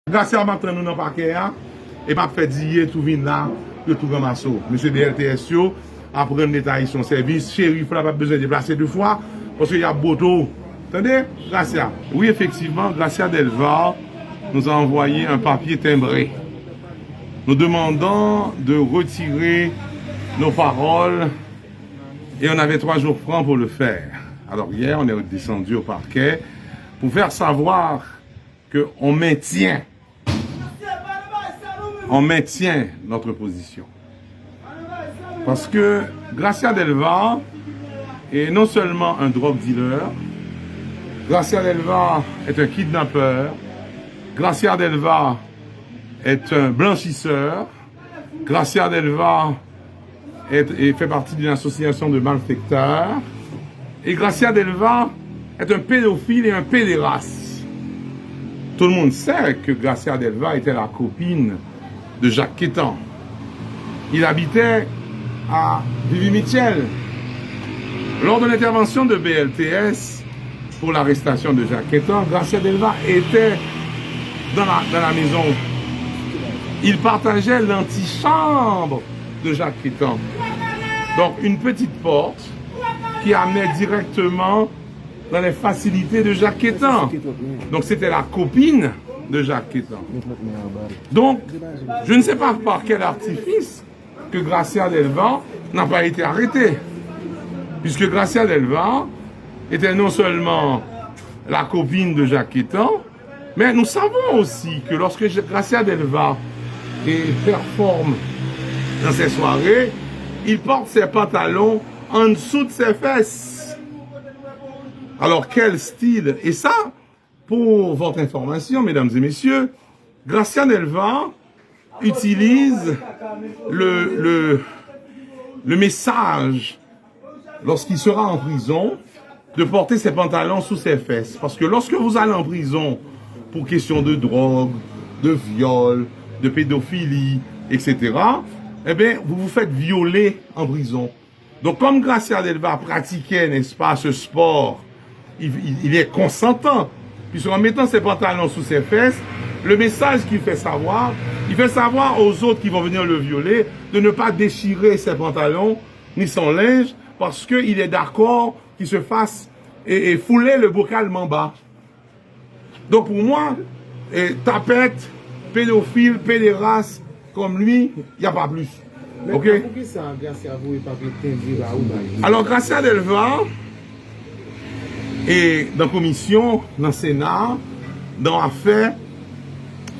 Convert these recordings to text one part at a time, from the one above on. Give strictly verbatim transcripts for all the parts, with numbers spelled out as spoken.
Gracia, m ap tann ou nan pakè a, e m ap fè D A tou vin la, yo tou ranmase w. Mesye B L T S yo ap rann Leta ayisyen yon sèvis, cherif la p ap bezwen deplase de fwa, paske y ap bote w. Tande, Gracia. Oui, effectivement, Gracia Delva nous a envoyé un papier timbré nous demandant de retirer nos paroles et on avait trois jours francs pour le faire. Alors hier, on est descendu au parquet pour faire savoir qu'on maintient, on maintient notre position. Parce que Gracia Delva est non seulement un drug dealer, Gracia Delva est un kidnappeur, Gracia Delva est un blanchisseur, Gracia Delva est, et fait partie d'une association de malfaiteurs. Et Gracia Delva est un pédophile et un pédéraste. Tout le monde sait que Gracia Delva était la copine de Jacques Quétan. Il habitait à Vivi Mitchell. Lors de l'intervention de B L T S pour l'arrestation de Jacques Quétan, Gracia Delva était dans la, dans la maison. Il partageait l'antichambre de Jacques Quétan. Donc, une petite porte qui amenait directement dans les facilités de Jacques Quétan. Donc, c'était la copine de Jacques Quétan. Donc, je ne sais pas par quel artifice que Gracia Delva n'a pas été arrêtée. Puisque Gracia Delva était non seulement la copine de Jacques Quétan, mais nous savons aussi que lorsque Gracia Delva eh, performe dans ses soirées, il porte ses pantalons en dessous de ses fesses. Alors, quel style! Et ça, pour votre information, mesdames et messieurs, Gracia Delva utilise le, le, le message, lorsqu'il sera en prison, de porter ses pantalons sous ses fesses. Parce que lorsque vous allez en prison pour question de drogue, de viol, de pédophilie, et cetera, eh bien, vous vous faites violer en prison. Donc, comme Gracia Delva pratiquait, n'est-ce pas, ce sport, il, il- il est consentant. Puisque en mettant ses pantalons sous ses fesses, le message qu'il fait savoir, il fait savoir aux autres qui vont venir le violer de ne pas déchirer ses pantalons ni son linge parce qu'il est d'accord qu'il se fasse et, et fouler le bocal mamba. Donc pour moi, eh, tapette, pédophile, pédéraste comme lui, il n'y a pas plus. Ok? Mentnan, poukisa Gracia voye papye timbre ba ou ba yo? Alors, Gracia Delva, e nan komisyon, nan Sena, nan afè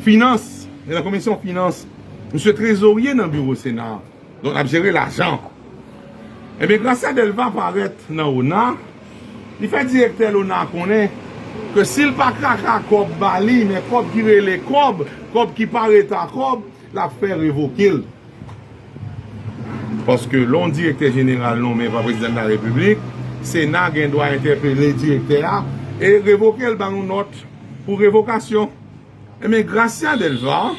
finans, e nan komisyon finans, misye trezorye nan biwo Sena. Donk, l ap jere lajan. Ebyen, Gracia Delva parèt nan ona, li fè direktè lona konnen ke si l pa kaka kòb ba li, men kòb ki rele kòb, kòb ki pa reta kòb, l ap fè revoke l. Paske lè yon direktè jeneral nonmen pa prezidan de la repiblik, Sena gen dwa entèpele direktè a e revoke l, ba nou nòt pou revokasyon. Ebyen, Gracia Delva,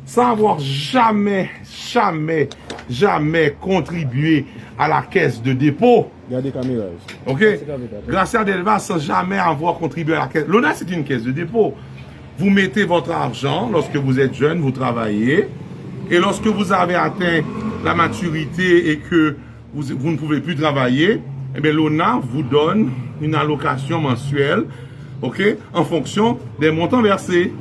sans avoir jamais, jamais, jamais contribué à la caisse de dépôt. Gade kamera yo. Ok? Gracia Delva, sans jamais avoir contribué à la caisse. L'ONA, c'est une caisse de dépôt. Vous mettez votre argent lorsque vous êtes jeune, vous travaillez, et lorsque vous avez atteint la maturité et que vous, vous ne pouvez plus travailler, eh bien, l'ONA vous donne une allocation mensuelle, ok, en fonction des montants versés.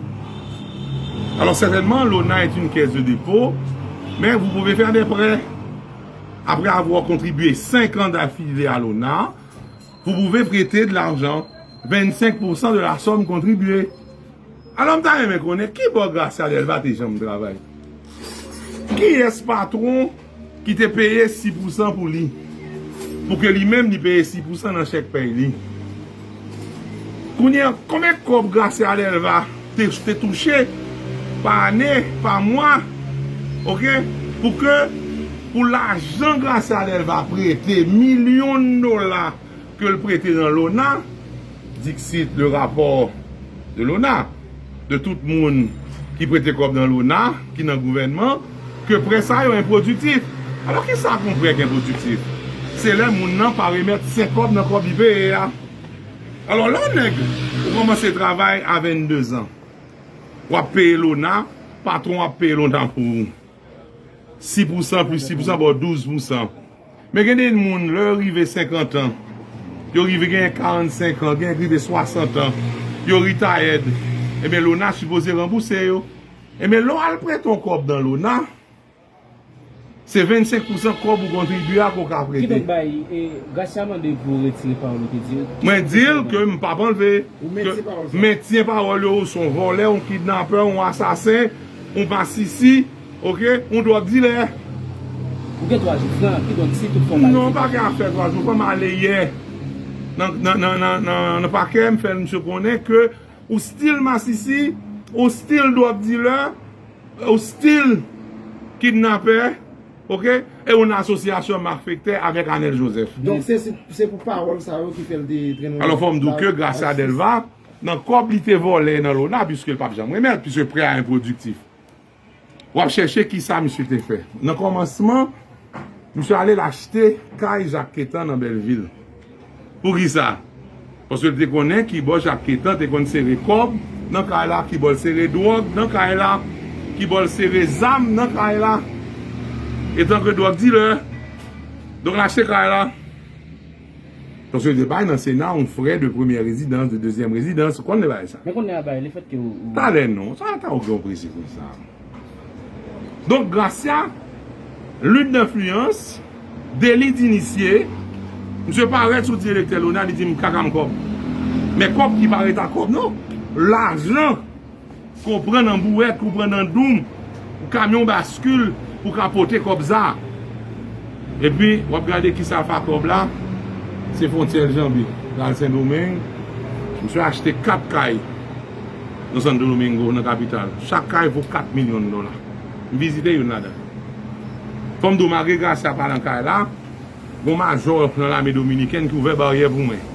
Alors, certainement, l'ONA est une caisse de dépôt, mais vous pouvez faire des prêts. Après avoir contribué cinq ans d'affilée à l'ONA, vous pouvez prêter de l'argent, vingt-cinq pour cent de la somme contribuée. Alò, m ta renmen konnen ki bò Gracia Delva te janm travay. Kiyès patwon ki te peye sis pousan pou li, pou ke li menm li peye sis pousan nan chèk pèy li? Kounye a, konbyen kòb Gracia Delva te, te touche pa ane, pa mwa, ok, pou ke, pou lajan Gracia Delva prete, milyon dola ke l prete nan l'ONA, dixit le rapport de l'ONA, de tout moun ki prete kòb nan l'ONA, ki nan gouvènman, ke prè sa yo enpwodiktif. Alò, kisa k yon prè ki enpwodiktif? Se lè moun nan pa remèt senk kòb nan kòb li peye a. Alò, lè yon nèg ou kòmanse travay a venndezan, W ap peye Lona, patwon ap peye Lona pou ou. Sis pousan plis sis pousan ba w douz pousan. Men gen de moun, lè yo rive senkant an, yo rive gen karannsenk an, gen rive swasant an, yo retired, ebyen Lona sipoze ranbouse yo. Ebyen lè w al prete yon kòb nan Lona, se vennsenk pousan kòb ou kontribye a ke w ka prete. Kidonk bay, e, Gracia mande pou w retire pawòl ou te di yo. Mwen di l ke m p ap anlve. Ou mentyen pawòl sa. Mentyen pawòl yo, ou se yon vòlè, yon kidnapè, yon asasen, yon masisi, oke, yon dwòg dilè. Ou gen twa jou fran, kidonk si tout fwa w pa retire. Non, pa gen afè twa jou fran, m ale yè nan, nan, nan, nan, nan, nan pakè, m fè misye konnen ke ou still masisi, ou still dwòg dilè, ou still kidnapè, oke? E ou nan asosyasyon malfektè avèk Anèl Joseph. Donk se, se, se pou pawòl sa yo ki fè l te trennen. Alò, fò m di w ke Gracia Delva, nan kòb li te vòlè nan Lona, piske l p ap janm remèt, piske prè a enpwodiktif. W ap chèche kisa misye te fè. Nan kòmansman, misye ale l achte kay Jak Ketan nan Bèlvil. Poukisa? Paske l te konnen kibò Jak Ketan te konn sere kòb nan kay la, kibò l sere dwòg nan kay la, kibò l sere zam nan kay la. Etanke dwòg dilè, donk l achte kay la. Paske yo te bay nan Sena yon frè de premyè rezidans, de dezyèm rezidans, ou konn bagay sa. Men kounye a bay, lefètke ou, ou Talè non, sa ta ou gen yon presi konsa. Donk, Gracia, lit d'influence, deli dinisye, misye parèt sou direktè Lona, li di m kaka m kòb. Men kòb ki pa ret a kòb non. Lajan ke w pran nan bouwèt, ke w pran nan doum, ou kamyon baskil, ou ka pote kòb sa. Epi, w ap gade kisa l fè ak kòb la, se fwontyè l janbe. L al Sendomeng, misye achte kat kay nan Santo Domingo, nan kapital. Chak kay vo kat milyon dola. M vizite youn ladan. Fò m di w, malgre Gracia pa nan kay la, gon majò nan lame dominikèn ki ouvè baryè pou mwen.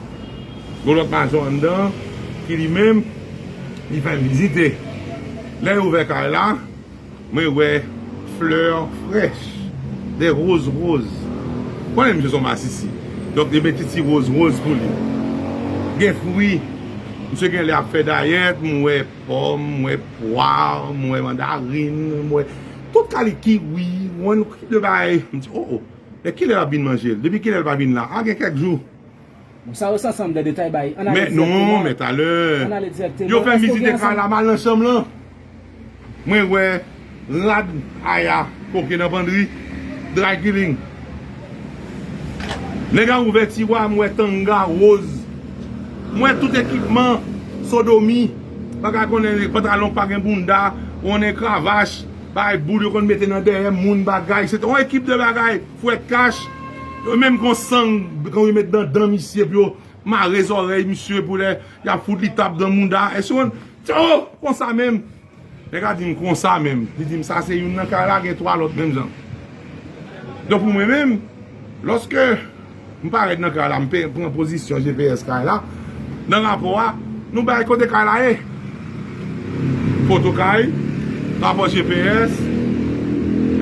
Gon lòt majò anndan ki li menm, li fè m vizite. Lè yo ouvè kay la, mwen wè flè frèch, de roz roz. Konnen misye se yon masisi. Donk, li mete ti roz roz pou li. Gen fwi. Misye gen lè ap fè dayèt, m wè pòm, m wè pwa, m wè mandarin, m wè tout kali kiwi, m wè yon kantite bagay. M di, o, o. Men kilè l ap vin manje l? Depi kilè l pa vin la? A, gen kèk jou. Bon, sa yo se ansanm de detay bay. Ann ale direkteman. Men non, men talè. Ann ale direkteman. Yo fè m vizite kay la, m al nan chanm lan. Mwen wè rad Aya koke nan pandri, dry killing. Nèg la ouvè tiwa, m wè tanga woz. M wè tout ekipman sodomi. Bagay konnen pantalon k pa gen bounda, konnen kravach, bagay boul yo konn mete nan dèyè moun, bagay. Se te yon ekip de bagay, fwèt kach. Yo menm gon sang, gon yo met nan dan misye pou yo mare zòrèy misye pou lè y ap fout li tap dan mounda. Èske w konn, o, konsa menm. Nèg la di m konsa menm. Li di m sa se youn nan kay la, gen twa lòt menm jan. Donk pou mwen menm, lòske m parèt nan kay la, m pe- pran pozisyon G P S kay la, nan rapò a, nou bay kote kay la ye. Foto kay, rapò G P S.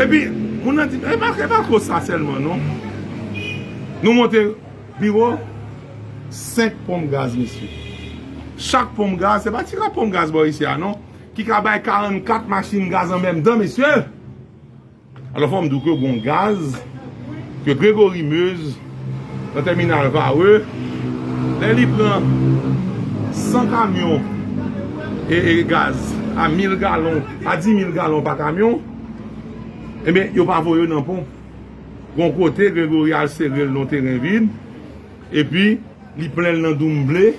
Epi, moun nan di, e pa, e pa ko sa sèlman non. Nou monte biwo, senk ponp gaz, mesye. Chak ponp gaz, se pa ti kat ponp gaz bò isi a non, ki ka bay karannkat machin gaz an menm tan, mesye. Alò, fò m di w ke gon gaz ke Gregory Meuse, nan tèminal Varreux, lè li pran san kamyon e, e gaz a mil galon, a di mil galon pa kamyon, ebyen, yo pa voye yo nan ponp. Gon kote, Gregory al sere l nan teren vid, epi li plen l nan doum ble,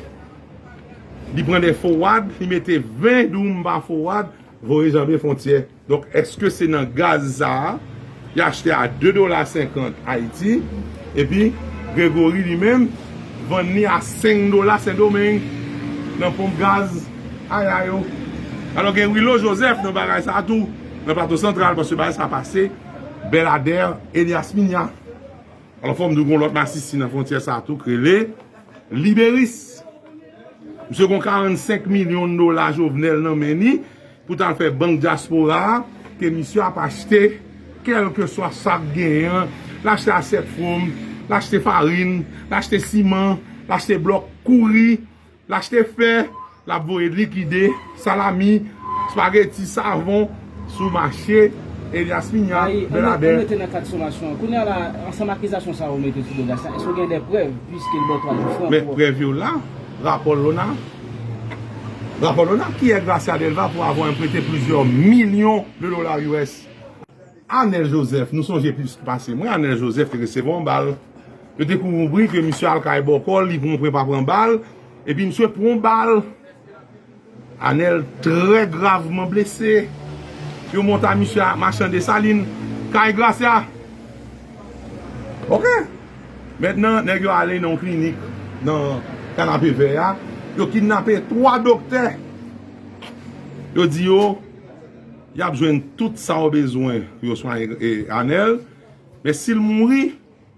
li pran de fowad, li mete ven doum pa fowad, voye janbe fwontyè. Donk, èske se nan gaz sa a, y achte a de dola senkant Ayiti, epi Gregory li menm vann li a senk dola Sendomeng nan ponp gaz Aya yo? Alò, gen Willo Joseph nan bagay sa a tou, nan Plato Santral, paske bagay sa a pase Bèladè, Elias Minya. Alò, fò m di w gon lòt masisi nan fwontyè sa a tou k rele Liberis. Misye gon karannsenk milyon dola Jovenel nan men li pou t al fè bank dyaspora a, ke misye ap achte kèlkeswa sa k genyen an. L achte asyèt fwonm, l achte farin, l achte siman, l achte blòk kouri, l achte fè, l ap voye likide, salami, Spageti, savon sou mache Elias Minya, Bèlabè. Ou mete nan kad somasyon. Kounye a la, ansanm akizasyon sa ou mete sou do Gracia, èske w gen de prèv, piske l ba w twa jou fran? Men prèv yo la, rapò Lona. Rapò Lona, qui est Gracia Delva pour avoir emprunté plusieurs millions de dollars U S? Anèl Joseph, nou sonje plis pase mwen, Anèl Joseph te resevwa yon bal. Yo te kouvri ke misye al kay bòkò, li pran pran pa pran bal, epi misye pran bal. Anèl trè gravman blese. Yo monte misye a Machan Desalin, kay Gracia. Oke. Mentnan, nèg yo ale nan yon klinik nan Kanapevè a. Yo kidnape twa doktè. Yo di yo, y ap jwenn tout sa yo bezwen pou yo swanyen, e, Anèl. Men si l mouri,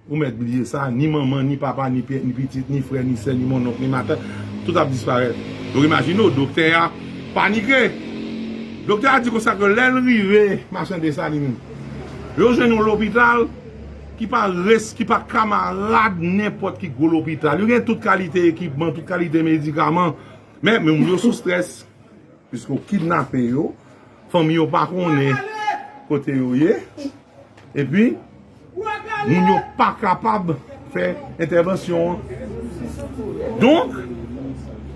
ou mèt bliye sa, ni manman, ni papa, ni pye, ni pitit, ni frè, ni sè, ni monnonk, ni matant, tout ap disparèt. Donk imajine w, doktè a panike. Doktè a di konsa ke lè l rive Machan Desalin, yo jwenn yon lopital ki pa res, ki pa kamarad nenpòt ki gwo lopital. Yo gen tout kalite ekipman, tout kalite medikaman, men, men moun yo sou strès. Piske w kidnape yo, fanmi yo pa konnen kote yo ye, epi moun yo pa kapab fè entèvansyon an. Donk,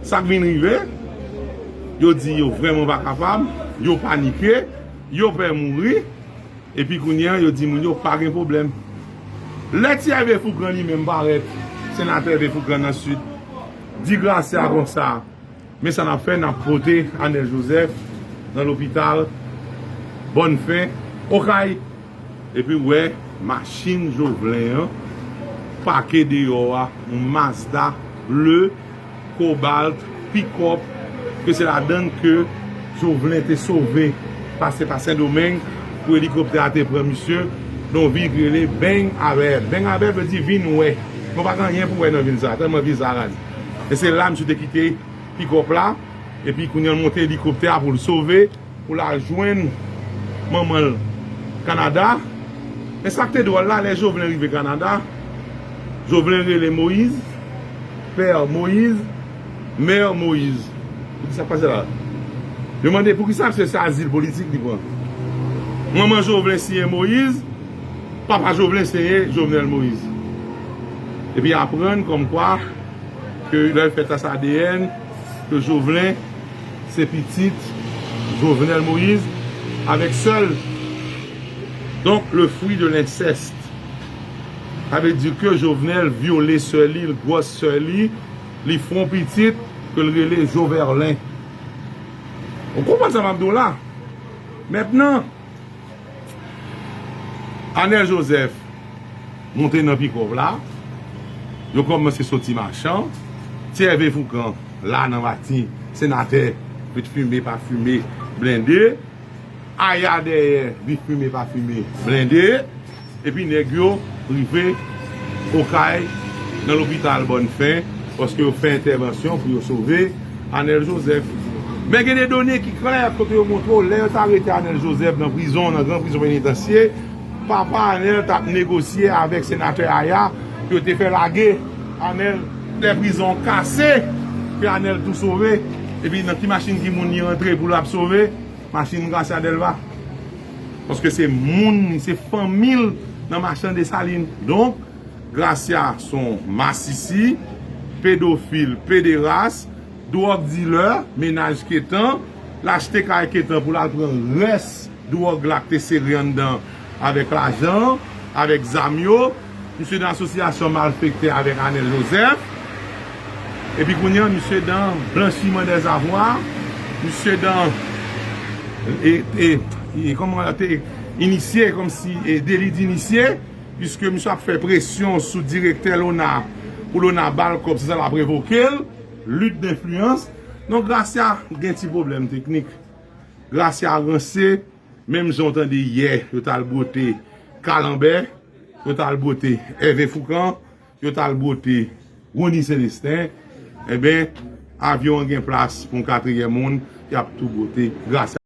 sa k vin rive, yo di yo vrèman pa kapab, yo panike, yo pè mouri, epi kounye a, yo di moun yo pa gen pwoblèm. Lè ti Ève Foukan li menm parèt, senatè Ève Foukan nan Sid, di Gracia konsa, men sa n ap fè, n ap pote Anèl Joseph nan lopital Bòn Fen, Okay, epi w wè machin Jovenel an pake deyò a, yon Mazda ble, kobalt, pikòp, ke se ladann ke Jovenel te sove, pase pa Sendomeng, pou elikoptè a te pran misye, nan yon vil ki rele Beng Abè. Beng Abè vle di vin wè. Men w pa gen anyen pou wè nan vil sa, tèlman vil sa raz. E se la misye te kite pikòp la, epi kounye a l monte elikoptè a pou l sove, pou l al jwenn manman l Kanada. Men sa k te dwòl la, lè Jovenel rive Kanada, Jovenel rele Moïse, pè Moïse, mè Moïse. Ou di sa k pase la? Yo mande poukisa misye se azil politik li pran. Manman Jovenel siyen Moïse, papa Jovenel siyen Jovenel Moïse. Epi aprann kòmkwa ke lè l fè tès A D N, ke Jovenel se pitit Jovenel Moïse avèk sè l. Donk, le fruit de l'inceste. Sa vle di ke Jovenel vyole sè li, l gwòs sè li, li fè yon pitit ke l rele Joverlin. Ou konprann sa m ap di w la? Mentnan, Anèl Joseph monte nan pikòp la. Yo kòmanse soti Machan. Ti Ève Foukan la nan maten, senatè, vit fime pa fime, blende. Aya dèyè, vit fime pa fime, blende. Epi nèg yo rive Okay nan lopital Bòn Fen, paske yo fè entèvansyon pou yo sove Anèl Joseph. Men gen de done ki klè kote yo montre w, lè yo t arete Anèl Joseph nan prizon, nan gran prizon penitansye, papa Anèl t ap negosye avèk senatè Aya pou yo te fè lage Anèl lè prizon an kase, ke Anèl tou sove. Epi nan ki machin ki moun li rantre pou l ap sove? Machin Gracia Delva. Paske se moun li, se fanmi l nan Machan Desalin. Donk, Gracia se yon masisi, pedofil, pederas, dwòg dilè, mennaj Ketan, l achte kay Ketan pou l al pran rès dwòg la k te sere anndan avèk lajan, avèk zam yo. Misye nan asosyasyon malfektè avèk Anèl Joseph. Epi kounye a, misye dan blanchiman dèzavwa. Misye dan, e, e, e, kòman te inisye, kòmsi, e, deli d'inisye, piske misye ap fè presyon sou direktè Lona, pou Lona ba l kòb, se sa l ap revoke l, lit denfliyans. Donk, Gracia gen ti pwoblèm teknik. Gracia ranse, menm jan w tande yè, yo t al bwote Kalanbè, yo t al bwote Ève Foukan, yo t al bwote Rony Célestin, enben, avyon an gen plas pou yon katriyèm moun, y ap tou bwote Gracia.